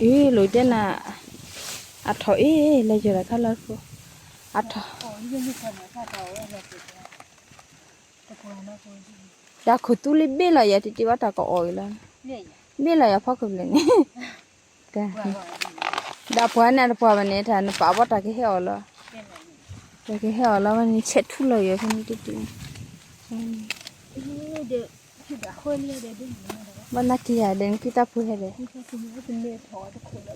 အ့ၣ် လိာ်တဲနၤ, အထီၣ်အ့ၣ် လဲၤယီၤတၢ်ခါလီၤတခိၣ်, အထီၣ်, တၢ်ခိၣ်သူလံဘ့ၣ်လီၤ ယၤတတ့ဘၣ်တၢ်ကအီၣ်အံၤလီၤ, ဘ့ၣ်လီၤယၤဖီခိၣ်ဖျဲးန့ၣ်, တၢ်, ဒီးပှၤန့ၣ်တပှၤဘၣ်န့ၣ် တၢ်နပာ်ဘီတၢ်ကဟဲအီၣ်လီၤ, တၢ်ကဟဲအီၣ်လီၤဝဲန့ၣ် ဆဲးထူလီၤယၤဖဲန့ၣ်တတ့ ဘၣ်နက့ၤယၤ ဒီးနက့ၤတၢ်ဖိဟဲဒီး, ထီၣ်ဒီးတခိၣ်လ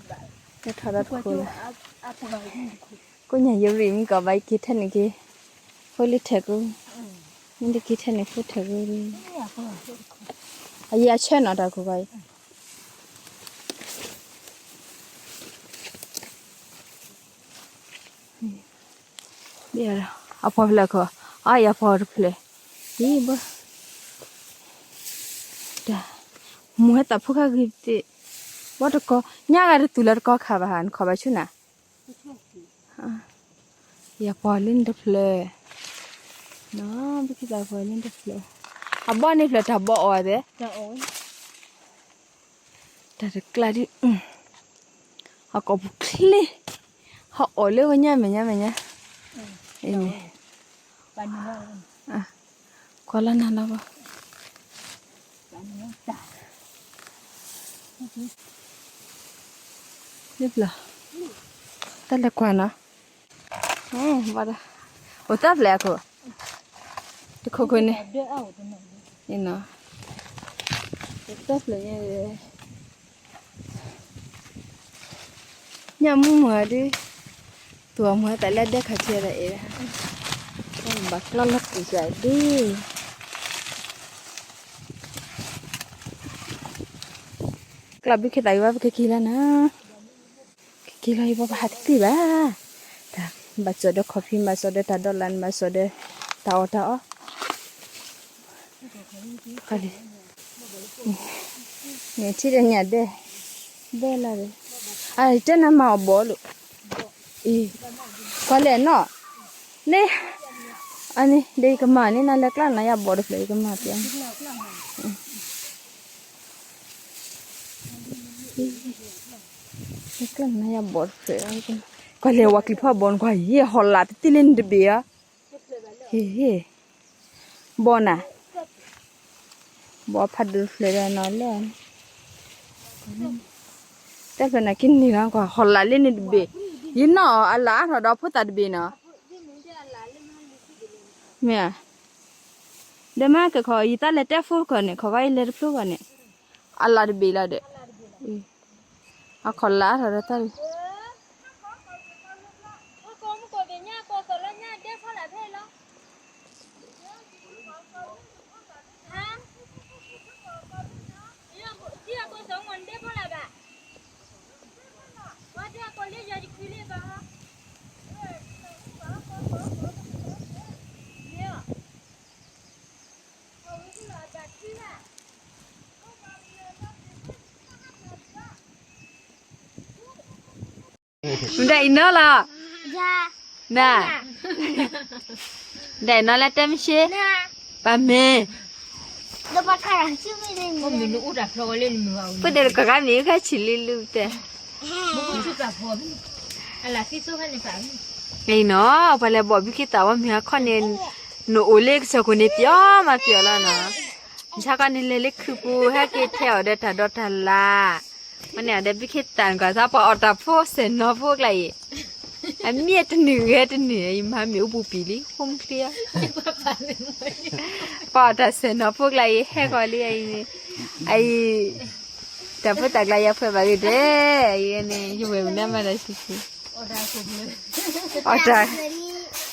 ၢ, ကိးညါယရံၣ်မ့ၢ်ကီးဘၣ် ယက့ၤထဲန့ၣ်က့ၤ, ဃိလံထဲးကိး, မ့ၢ်တက့ၤထဲန့ၣ်ဃိထဲးကိး, အယၤဆၢနီၤတၢ်ခိၣ်ဘၣ်အံၤ အပှၤဖျၢၣ်ခီ, အယၤပှၤတဖျၢၣ်, အံၤဘၣ်, တၢ်, မူဟဲသးဖိခါဂ့ၤသ့ၣ်, ဘီတကီ, ညါဂၤတသူၣ်လၢတကီခါဘၣ်ဟါ နခီဘၣ်ဆူနၤ, ယၤပှၤလၢနတဖျၢၣ်, နီၤ ဘုခ့သးပှၤလၢနတဖျၢၣ်, အဘီန့ၣ်ဖျၢၣ်တၢ်ဘီအီၤသ့ၣ် တၢ်တကျါဒ်, ဟီၣ်ကိာ်ပူၤချ့, ဟီၣ်အီၣ်လၢဝဲညါမဲာ်ညါမဲာ်ညါ, အံၤန့ၣ်, ကွၢ်လၢနၤလီၤဘၣ်, လၢပျၢ်, တၢ်လဲၤကွၢ်နီၤ, ဘၣ်ဒီး, အိၣ်တၢ်ဖျဲးအခိၣ်, တခိၣ်ခိၣ်န့ၣ်, အံၤနီၤ, အိၣ်တၢ်ဖျဲးညါ, ညၣ်မုၢ်မုၢ်အဒုး, သူၣ်အမုၢ်အသးလၢဒဲခးထံဒီးအဲၣ်, ဘၣ်ကျီလီၤပူၤစၢ်ဒ်, ကျီဘုခ့သးအံၤဘၣ် ပကက့ၤလီၤနၤ, ကက့ၤလီၤအံၤဘၣ် ပဟးတသ့ဘၣ်, တၢ်ဘၣ်စိာ်ဒီး coffee ဘၣ်စိာ်ဒီးတၢ်ဒီလၢ် ဘၣ်စိာ်ဒီး တၢ်အီၣ်တၢ်အီ န့ၣ်ထံၣ်ဒီးညၣ်ဒဲ, ဒဲလၢ, အတဲနၤမၤအီၤဘီလိာ်, အံၤ, ကွၢ်လဲၣ်နီၤ, လၢ, အန့ၣ် ဒီးယကမၤန့ၢ်နၤလၢကျါနၤယၤဘီတဖျၢၣ် ယကမၤပျီ, လၢကျါနၤယၤဘီတဖျၢၣ်, ကွၢ်လဲၣ်ဝဲကျံၤဖီဘီနကွၢ် ယဟီၣ်လာ်တတ့လၢနတဘ့ၣ်ဧါ, ဟ့ၣ်, ဘီနၤ, ဘီဖးဒိၣ်တဖျၢၣ်ဒီးနီၤလၢ တၢ်ဖျၢၣ်နၤက့ၤန့ၢ်လီၤကွၢ် ဟီၣ်လာ်လၢန့ၣ်တဘ့ၣ်, ယနီၣ်အီၤအလၣ်အါထီၣ်ဒီးဖိသၣ်တဘ့ၣ်နီၤ, မ့ၢ်ဧါ, ဒီးမ့ၢ်ကခီ ယသးလဲၤတဲဖိကီၢ်န့ၣ် ခီခီယလဲၤတဖျိကီၢ်န့ၣ်, အလၣ်တဘ့ၣ်လီၤဒီး, အခီၣ်လၣ်အါထီၣ်ဒီးတၢ် မတၤအံၤနီၢ်လီၤ, န, မတၤအံၤနီၢ်လၢတဲမ့ၢ်ရှ့, ပၢ်မ့ၢ်, ပဒိၣ်ကဂၤမ့ၢ်ခါဆံးလံလူၢ်တဲ, အံၤနီၤ ပှၤလဲၤဘီၣ်ဘုခ့သၣ်ဝဲမ့ၢ်အခီၣ်န့ၣ်, နအိၣ်လၢကစၢၢ်ခိၣ်န့ၣ် ပျီမးပျီလီၤနီၤ, ဆါခီန့ၣ်လဲၤလၢခုပူၤ ဟဲက့ၤထဲအီၤဒီးတၢ်ဒီတၢ်လၢ်, မ့ၢ်န့ၣ်ဒီးဘုခ့သၣ်နကွၢ်သးပှၤအီၣ်တၢ်ဖိစဲးနီၤဖိကျါအံၤ, အမ့ၢ်တနုာ်ဂဲၤတနုာ် ယမၤမ့ၢ်အိၣ်ပူၤပံာ်လံ ဃိမချ့အီၤ, ပှၤအီၣ်တၢ်စဲးနီၤဖိကျါအံၤ ဟဲဃီၤလံအံၤန့ၣ်, အံၤ တၢ်ဖိသၣ်ကျါယၤဖှဲးဘၣ်ဂ့ၤဒဲး, အံၤန့ၣ် ယဝဲၢ်မနုၤမးဒီးဆူၣ်ဆူၣ်, အီၣ်တၢ်,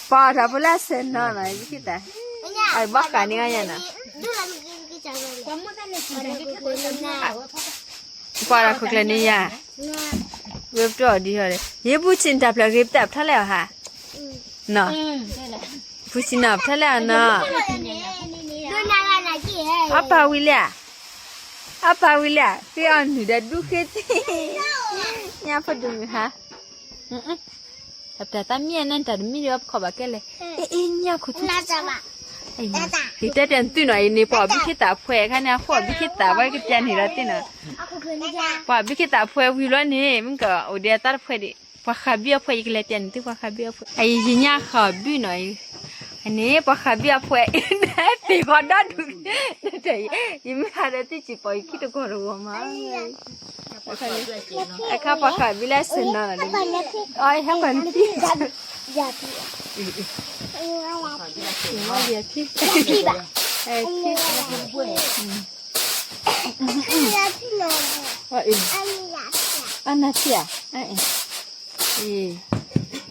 ပှၤအီၣ်တၢ်ဖိလၢအစဲးနီၤနီၤ ဘုခ့သၣ်, အဘီဃာ်န့ၢ်အီၤယၤနီၤ, ပှၤတၢ်ခိၣ်ကျၢၢ်န့ၣ်ယၤ, ဝဲပတီၢ်အီၤဒ်ဟီဒီး ယဘူၣ်ဆံးနတၢ်ဖျၢၣ်ဂ့ၤပတၢ်ဖျါလဲၣ်အီၤဟါ, နီၤ, ဘူၣ်ဆံးနီၤဖျါလဲၣ်အီၤနီၤ, အပၢ်ဝံၤလံဧါ, အပၢ်ဝံၤလံဧါ, ဃ့အီၤနုၢ်ဒီးဒူဃ့သ့, ညၣ်ဖိဒုးမုၢ်ဟါ တၢ်ပတၢ်သးမံအနၢ်တၢ်တမံဒီးပခီၣ်ဘၣ်ကဲလဲၣ်, အ့ၣ်အ့ၣ်ညၣ်ခိၣ်ထူ, ယတဲတဲသုနီၤ အံၤန့ၣ် ပှၤဘံၣ်ခ့ၣ်သးဖှဲအခါန့ၣ် အဃိဘံၣ်ခ့ၣ်သးဝဲကပျဲန့ၣ်ဒီးသ့ၣ်နီၤ, ပှၤဘံၣ်ခ့ၣ်သးဖှဲဝံၤလီၤန့ၣ် မ့ၢ်ကအိၣ်ဒီးတၢ်တဖှဲဒံး ပှၤဃးဘံၣ်အဖှဲ ယကလဲၤပျဲန့ၣ်သု ပှၤဃးဘံၣ်အဖှဲ အံၤယညၣ်ဃးဘံၣ်နီၤ, အန့ၣ် ပှၤဃးဘံၣ်အဖှဲ သ့ၣ်ဃီဒီဒူၣ်, ယမ့ၢ်ဟးဒီးသုစံးပီၤယခံတကီၢ်တဝီမး, အခါပှၤဃးဘံၣ်လၢစနီၤနီၤ, အဟဲပှၤနဖ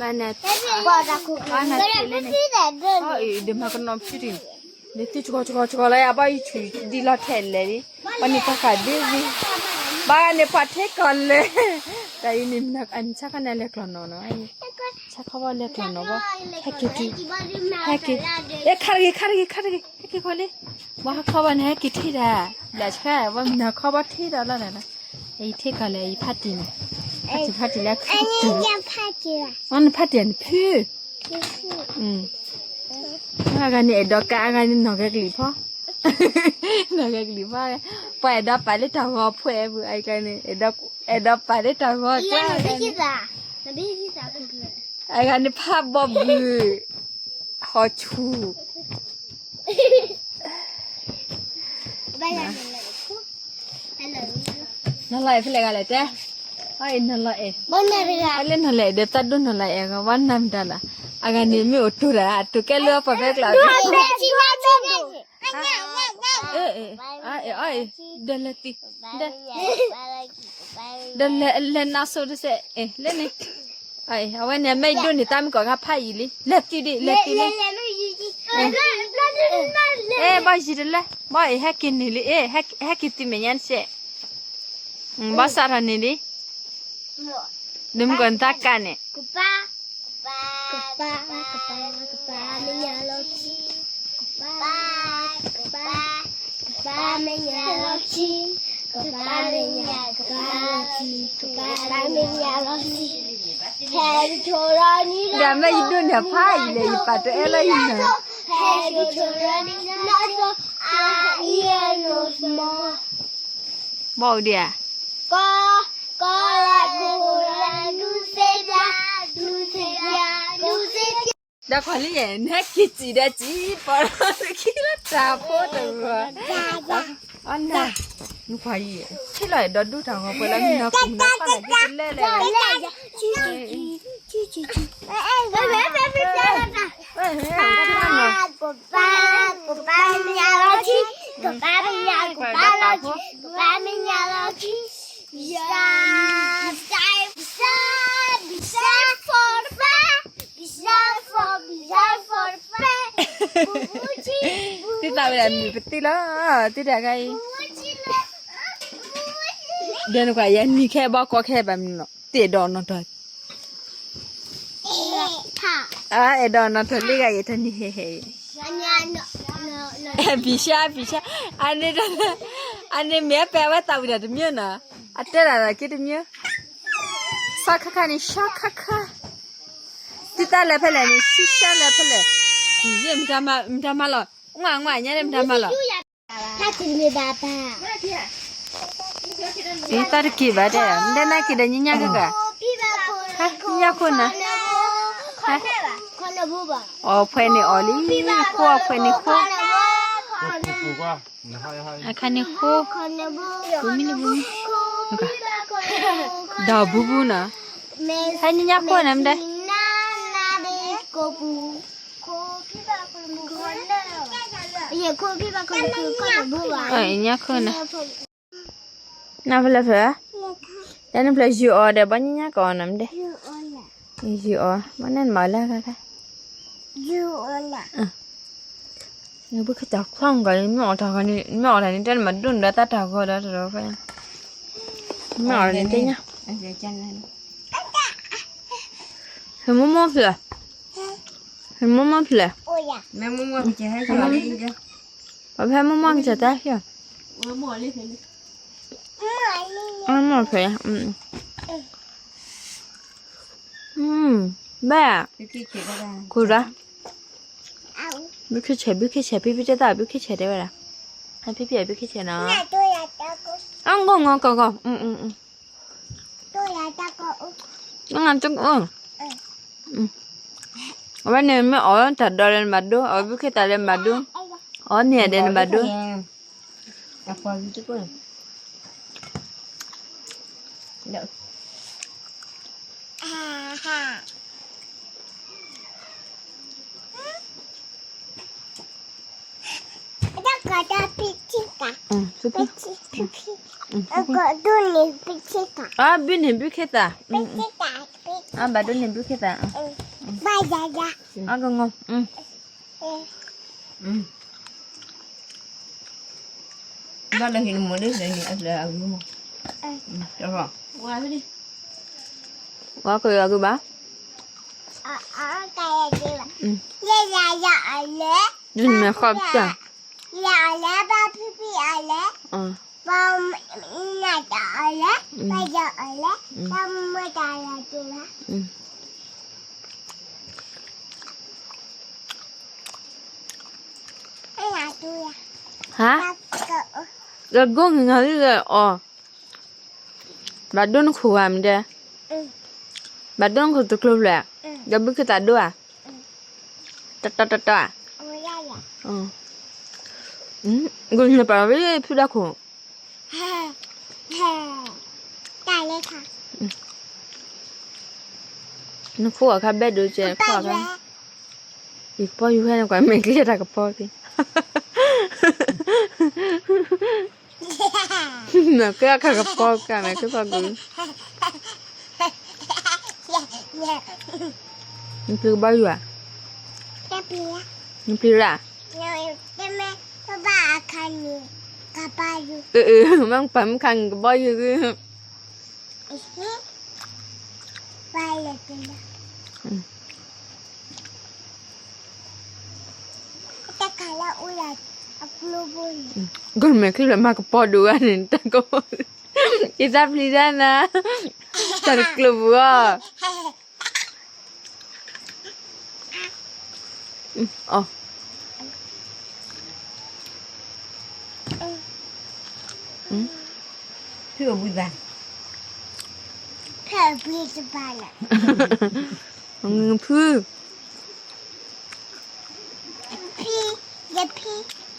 ံ အနၢ်ထံၣ်ဧါ, အနၢ်ထံၣ်လၢန့ၣ်, ဒမၤကနီၤဖုတံၢ်, နသုဆှီဆှီဆှီလၢအဘၣ်ယဆူၣ်ဒံးလီၤထဲလဲၣ်လံ, ပှၤန့ၣ်ပှၤဃးဒ့ဝံၤ, ဘၣ်န့ၣ်ပှၤထ့ကီၢ်လဲၣ်, တၢ်အံၤန့ၣ် ဆၣ်ခီဘၣ်လဲၤကျီၢ်နီၤနီၤ, ဆၣ်ခီဘၣ်လဲၤကျီၢ်နီၤဘၣ်, ဟဲက့ၤထံ, ဟဲက့ၤ, ခါတဂ့ၤ ခါတဂ့ၤ ခါတဂ့ၤ ဟဲက့ၤခီလံ, ဘၣ်ဟးခီဘၣ်န့ၣ် ဟဲက့ၤထံတၢ်, ဘျးဆှါ ဘၣ်မနၤခီဘၣ်ထံဒီးလီၤန့ၣ်, အံၤထ့ကီၢ်လဲၣ် အံၤဖးတံၢ်န့ၣ်, ဖးတံၢ်ဖးတံၢ်လၢခူ အနဖးတံၢ်န့ၣ်ဖု, အဂၤန့ၣ်အဲၣ်ဒိးကး အဂၤန့ၣ်နီၢ်ဂဲၤကလံၤဖီ, နီၢ်ဂဲၤကလံၤဖီ, ပှၤအဲၣ်ဒိးပာ်လၢတၢ်ဂီၤဖှဲအပူၤ အဂၤန့ၣ်, အဲၣ်ဒိးပာ်လၢတၢ်ဂီၤကျါ, အဂၤန့ၣ်ဖးဘီဘုၣ်, ဟီၣ်ဆူၣ် နီၢ်လီၤအဲၣ်ဖဲလဲၣ်ဂၤလဲၣ်တဲ, အအံၤနီၢ်လီၤအဲၣ်, အလၢနီၢ်လီၤအဲၣ်ဒီးသးဒိၣ်နီၢ်လီၤအဲၣ်ဂီၤ ဘၣ်နၤမတၤလၢ်, အဂၤန့ၣ်မ့ၢ်အိၣ်တိၢ်တၢ် အတိၢ်ကဲလၢပှၤဖဲကျါ, အအံၤ, ဒီးလဲၤသံ, ဒီးလဲၤနါစိၤတစဲး, လၢန့ၣ်, အဝဲန့ၣ် အမဲာ်ယဒိၣ်န့ၣ် တၢ်မ့ၢ်ကီၢ်ခါဖးယံာ်လံ, လဲၤသံဒံး လဲၤသံလံ, အဲ ဘၣ်ယံာ်တလဲၣ်, ဘၣ်အံၤဟဲက့ၤန့ၣ်လံ, အဲ ဟဲက့ၤသံမဲာ်ညါတစဲး, ဘၣ်စးထီၣ်န့ၣ်လံ, ဒုးမုၢ်ကီၢ်နတၢ်ကးန့ၣ် ကပၤ, ကပၤ, ကပၤ, ကပၤမဲာ်ညါလီၤခံ, ကပၤ, ကပၤ, ကပၤမဲာ်ညါလီၤခံ, ကပၤမဲာ်ညါ, ကပၤလီၤခံ, ကပၤမဲာ်ညါလီၤခံ, ဟဲက့ၤဆိဒီးနံၤလီၤ, ဒီးမ့ၢ်ယဒိၣ်န့ၣ်ဖးယံာ်လဲၣ် ယပာ်တအဲၣ်လၢယနၤ, ဟဲက့ၤဆိဒီးနံၤလီၤ, အအံၤအနီၢ်မီ ဘီၣ်ဒံးဧါ, ကီ, ကီလၢကိလၢဒူစ့ဒၢ, ဒူစ့ဒၢ, ဒူစ့ဒၢ, ဒီးခွါလံယဲၢ် နဟဲက့ၤစံးဒီးစံး ပီၢ်လီၤသခံလၢတၢ်ဖိတဂီၤ, အနၤ, နခွါအံၤ ထံၣ်လီၤအဲၣ်ဒိးဒူတၢ်ဂီၤပှဲၤလၢနၤ ပူၤနၤဖးလၢကတလဲလဲၣ်, ကပၤ, ကပၤမဲာ်ညါလီၤခံ, ကပၤမဲာ်ညါ, ကပၤလီၤခံ, ကပၤမဲာ်ညါလီၤခံ, ဘံၣ်စၢ်, ဘံၣ်စၢ်, ဘံၣ်စၢ်, ဘံၣ်စၢ်, ဘံၣ်စၢ်, ဘံၣ်စၢ်, ဘံၣ်စၢ်, သ့ၣ်သးဝဲဒၣ်မုာ်ပသ့လီၤ, သ့ၣ်တဂၤအံၤ, ဒီးနကွၢ်ယဲနံၤခဲဘီကီခဲဘၣ်မနုၤနီၤ တအဲၣ်ဒိးနီၢ်ထီၣ် အဲၣ်ဒိးနီၢ်ထီၣ်လံဂၤအံၤ တနံၤဟဲဟဲအံၤ, ဘံၣ်စၢ် ဘံၣ်စၢ်, အန့ၣ်, အန့ၣ်မ့ၢ်အပဲအဝဲသးဝံၤဒီးတမံၤနီၤ, အတဲဒၣ်က့ၤတမံၤ, စီၤခါခါန့ၣ်စီၤခါခါ, သုတၢ်လဲၤဖဲလဲၣ်န့ၣ် ဆံၣ်ဆၢလဲၤဖဲလဲၣ်, ယဲၢ်မတၤမၤလီၤ, ငွၢ်ငွၢ်ညါန့ၣ်မတၤမၤလီၤ တၢ်တက့ၢ်ဘၣ်တဲ, မ့ၢ်တဲနၢ်က့ၤဒီးညါညါကဂၤ, ညါခိၣ်နၤ, အီၣ်ဖှဲးန့ၣ်အီၣ်လံ, ခိၣ်အီၣ်ဖှဲးန့ၣ်ခိၣ်, အခါန့ၣ်ခိၣ်, ပူၤမံန့ၣ်ပူၤမံ, ဒီးဘူးဘူးနီၤ, ဟဲညါညါခိၣ်နၤမ့ၢ်တဲ ညါခိၣ်နၤ, နဖျၢၣ်ဖျၢၣ်, တၢ်နဖျၢၣ်ယုၢ်အီၤဒီး ဘီညါညါကအီၣ်နၤမ့ၢ်တဲ, ယုၢ်အီၤ, ဘီနဲၣ်နမၤလၢခါခါ, ဘုခတၢ်ခွါကီး မ့ၢ်အီၣ်တၢ်ဂီၤန့ၣ်, မ့ၢ်အီၣ်တၢ်န့ၣ် တဲနမၤဒိၣ်နဒီးတၢ်တၢ်ဂီၤဒီးတရီၤဖဲ, မ့ၢ်အီၣ်န့ၣ်တဲညါ, ဟဲမိၢ်မိၢ်ဖျၢၣ်, ဟဲမိၢ်မိၢ်ဖျၢၣ်, ပဖဲမိၢ်မိၢ်ကစၢ်တၢ်ဟံၣ်, မိၢ်မိၢ်ဖျၢၣ်, ဘဲ, ခိၣ်ရၣ်, ဘုခ့ဆဲး ဘုခ့ဆဲး ဖံဖံတဲတၢ် ဘုခ့ဆဲးတဲဝဲဒၣ်, ဖံဖံဘုခ့ဆဲးနီၤ, အဂီၢ်ဂီၢ်ကီၢ်ကီၢ်, အဝဲန့ၣ်မ့ၢ်အီၣ်တၢ်ဒီးလၢနဘၣ်ဒိ, အီၣ်ဘုခ့သၣ်လၢနဘၣ်ဒိ, အီၣ်မ့ၢ်ဒဲးနဘၣ်ဒိ. အဘုန့ၣ်ဘုခ့သၣ်, အဘၣ်ဒိန့ၣ်ဘုခ့သၣ်, အကငီၤ, ဘၣ်လၢဟံးနမိၢ်လၢလၢအဂုၤမး, ဝါကယီၤဂုၤဘၣ်, ယဲယၤယၤအီၤလဲၣ်, ယမ့ၢ်ဃီပျၢ်, ယၤအီၤလဲၣ် ဘၣ်ဖံဖံအီၤလဲၣ်, ဘၣ်နၤတၢ်အီၤလဲၣ်, ဘၣ်ယၤအီၤလဲၣ်, ဘၣ်မုၢ်တၢ်လီၤတံၢ်ဘၣ်. ဟါ, ကဂိၢ်ငါလံလၢအီၤ, ဘၣ်ဒိနခိၣ်ဧါမ့ၢ်ဒဲ, ဘၣ်ဒိနခိၣ်တကျိၤဖျၢၣ်, ဒီးဘုခ့သၣ်ဒိဧါ, တတီတတီဧါ, ဂိၢ်န့ၣ်ပာ်ဝဲဖုဒၣ်ခိၣ် နခိၣ်အခါဘဲဒိကဲး, ယကပီၤယူၤဟဲနကွၢ် မဲာ်ချံတၢ်ကပီၤက့ၤ, မဲာ်ချံအခါကပီၤက့ၤ မဲာ်ချံဖီက့ၤ, နပျံၤကဘီယူၤဧါ, နပျံၤရၣ်, မ့ၢ်ပာ်မုၣ်ခါန့ၣ်ကဘီယူၤ, ဂိၢ်မဲာ်ချံလၢမၤကပီၤဒိၣ်ဂၤန့ၣ် တၢ်ကပီၤ, ယသးပျံၤတၢ်နၤ, တၢ်တကျိၤပူၤအီၤ. ဖုအဘုသး,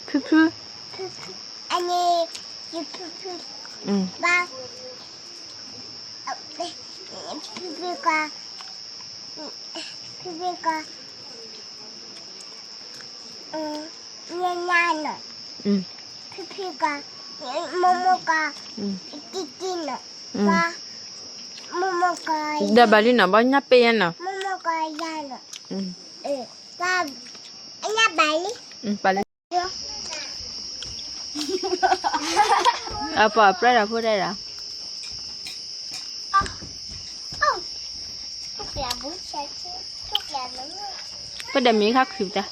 ဖု, ဖု, ဖု, ဖု, ဖုက ဖုဖုက ညါညါနီၤ, ဖုဖုက မိၢ်မိၢ်က တံတံနီၤ, မိၢ်မိၢ်က ဒီးဘၣ်လံနီၤ ဘီညါပ့ၤယဲနီၤ, မိၢ်မိၢ်ကယါနီၤ, ညါဘၣ်လံ, ဘၣ်လံ. အပှၤပြဲဒီးဖိတဲဒၣ်, ဖိဒၣ်မ့ၢ်ခါခုၣ်တၢ်,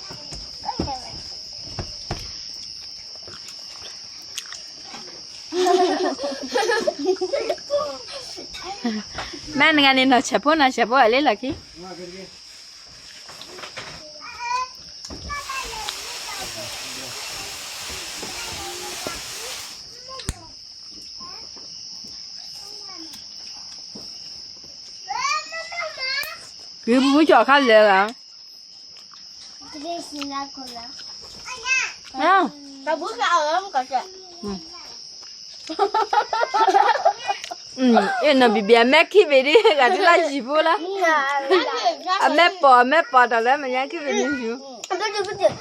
မ့ၢ်နဂၤန့ၣ် နီၢ်ဆဲးဖိနီၢ်ဆဲးဖိအလ့လီၢ်ခံ ကံၢ်ပူၤကၠီၤခါလဲၣ်ဂၤ, တဘုခါအီၤလၢမုၢ်ကီၢ်စဲၣ်, အ့ၣ် နီၢ်ဘံၣ်ဘံၣ် အမဲာ်ခံဘ့ၣ်ဒ် ဂၤဒ်လၢယံၤဖိလီၤ, အမဲာ်ပိာ် အမဲာ်ပိာ်တၢ်လၢမဲာ်ညါခံဘ့ၣ်န့ၣ်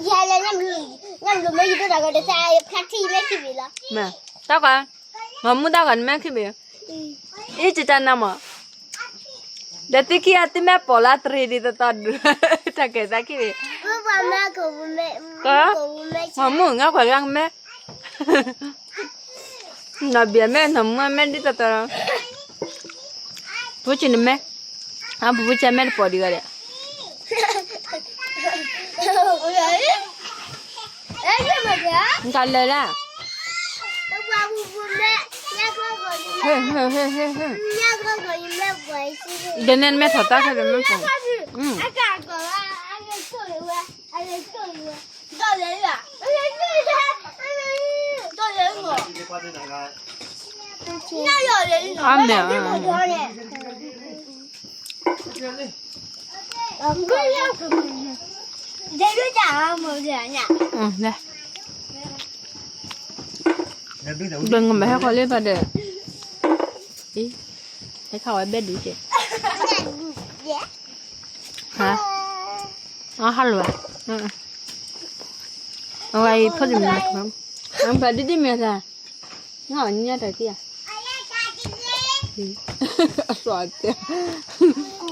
ယံၤ, ယလဲၤ ညၣ်ဘျုးမ့ၢ်ယဒိၣ်တၢ်ဂီၤတစဲး ဖျါထံမဲာ်ခံဘ့ၣ်လီၤ, တၢ်ကွၢ်, မၤမူတၢ်ဂီၤနမဲာ်ခံဘ့ၣ်, အ့ၣ် ကတၢ်နၤမး, ဒီးသုခံဂၤသုမဲာ်ပိာ်လၢတရံးဒ်သိးသိးဒုး, တၢ်ကဲသးခံဘ့ၣ်, မၤမူ ငါကွၢ်ဂၤမဲာ် နီၢ်ဘံၣ်အမဲာ် နီၢ်မူအမဲာ်ဒ်သိးသိးလီၤ, ပူၤဆံးနမဲာ်, အပူၤဆံးမဲာ်တပိာ်ဒံးဂၤဒဲး, နကလဲၤဒၣ်, ဒ်န့ၣ်နမဲာ်ထီၣ်တၢ်ခဲလၢာ်မ့ၢ်ပိာ်, အမဲာ် ဘၣ်ငမဟဲခီလၢဖးဒၢး, အံၤ, ဟဲခီဝဲဘဲဒူကဲ, ဟါ, အဟါလၢၤဘၣ်, အဝဲအံၤဖီၣ်တမံၤ, အဖးဒိၣ်ဒိၣ်မ့ၢ်သး, နညါတၢ်သံဧါ, အစွါတဲ,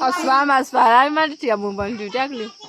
အစွါမးစွါလၢမ့ၢ်တထံၣ်အမိၢ်ပှၢ်ဒုးတၢ်ကလုၢ်